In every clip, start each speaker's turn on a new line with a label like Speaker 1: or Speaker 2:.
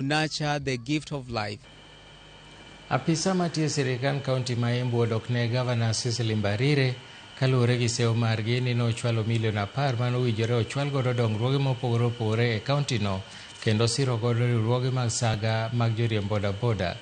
Speaker 1: Nurture the gift of life.
Speaker 2: Apisa matiyo e sirikand kaunti ma Embu odok ne gavana Cecily Mbarire kaluwore gi sewo margi ni nochwalo milion 10 mane owinjore ochwal godo dongruoge mopogore opogore e kauntino kendo siro godo riwruoge mag saga mag joriemb bodaboda.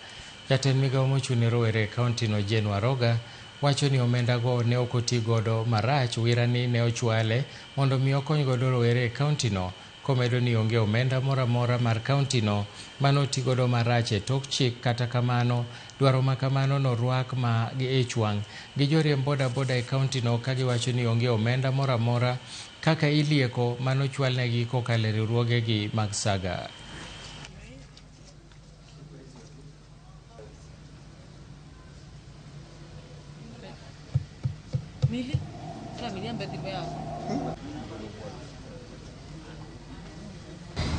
Speaker 2: Jatend migawo mochung' ne rowere e kauntino Jane Waroga wacho ni omendago ne ok oti godo marach wira ni ne ochwale mondo mi okony godo rowere e kauntino komedo ni onge omenda moro amora mar kauntino mane oti godo marach e tok chik. Kata kamano dwaro ma kamano norwak ma gi ich wang' gi joriemb bodaboda e kauntino ka giwacho ni onge omenda moro amora kaka ilieko mane ochwalnegi kokalo e riwruogegi mag saga.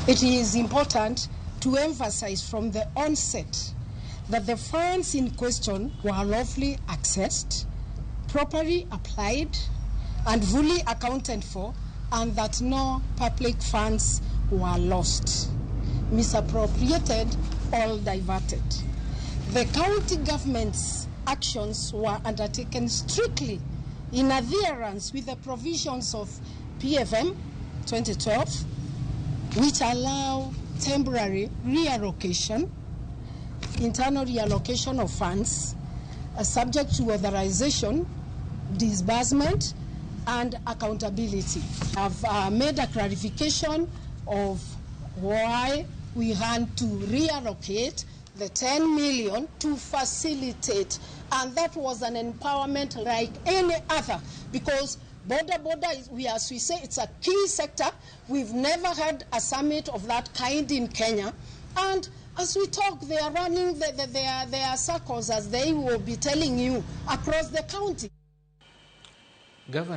Speaker 3: It is important to emphasize from the onset that the funds in question were lawfully accessed, properly applied, and fully accounted for, and that no public funds were lost, misappropriated, or diverted. The county government's actions were undertaken strictly in adherence with the provisions of PFM 2012, which allow temporary reallocation, internal reallocation of funds, subject to authorization, disbursement, and accountability. I've made a clarification of why we had to reallocate the 10 million to facilitate, and that was an empowerment like any other, because Boda Boda is, we, as we say, it's a key sector. We've never had a summit of that kind in Kenya, and as we talk, they are running their circles, as they will be telling you, across the county.
Speaker 2: Governor